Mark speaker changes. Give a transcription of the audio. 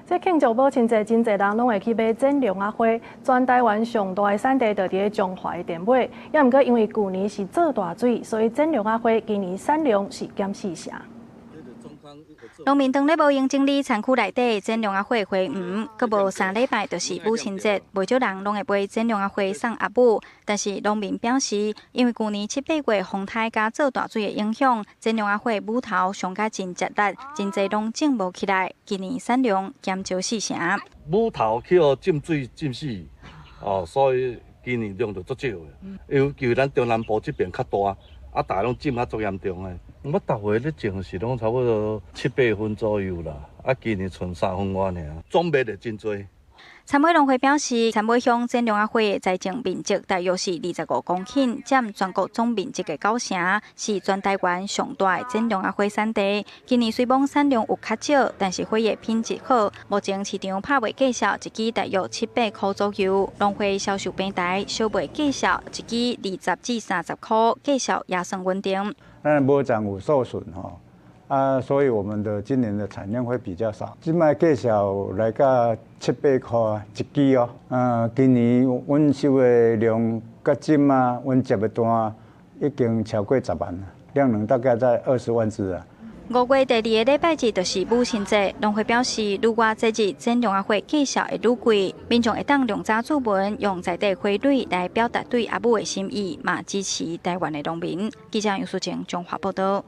Speaker 1: 這慶祝母親節，真濟人攏會去買剪龍仔花。全台灣上大的產地就佇咧彰化的電尾，也毋過因為舊年是做大水，所以剪龍仔花今年產量是減四成。
Speaker 2: 農民當咧無閒整理田區內底剪龍仔花花園，閣無3禮拜就是母親節，袂少人攏會買剪龍仔花送阿母。但是農民表示，因為舊年七八月風颱佮做大水的影響，剪龍仔花母頭傷甲真食力，真濟攏種無起來。今年產量減少四成。
Speaker 3: 母頭去予浸水浸死，哦，所以今年量就足少的。尤其咱中南部這邊較大，啊，大家攏浸較足嚴重的。我逐回咧種是攏差不多七八分左右啦，啊，今年賰3分外爾，總賣就真濟。
Speaker 2: 杉尾農會表示，杉尾鄉剪龍仔花的栽種面積大約是25公頃，佔全國總面積的九成，是全台灣上大的剪龍仔花產地。今年雖罔產量有較少，但是花的品質好，目前市場拍賣價數一支大約七百箍左右，農會銷售平台小賣價數一支20至30箍，價數也算穩定。
Speaker 4: 咱母欉有受損吼，啊，所以我們的今年的產量會比較少。這擺價數來到七八箍一支哦。啊，今年阮收的量佮這啊，阮接的單已經超過10萬，量能大概在20萬支啊。
Speaker 2: 5月第二个禮拜日就是母親節，農會表示，愈倚節日剪龍仔花價數會愈貴，民眾會當量早注文，用在地花蕊來表達對阿母的心意，嘛支持台灣的農民。記者楊淑靜彰化報道。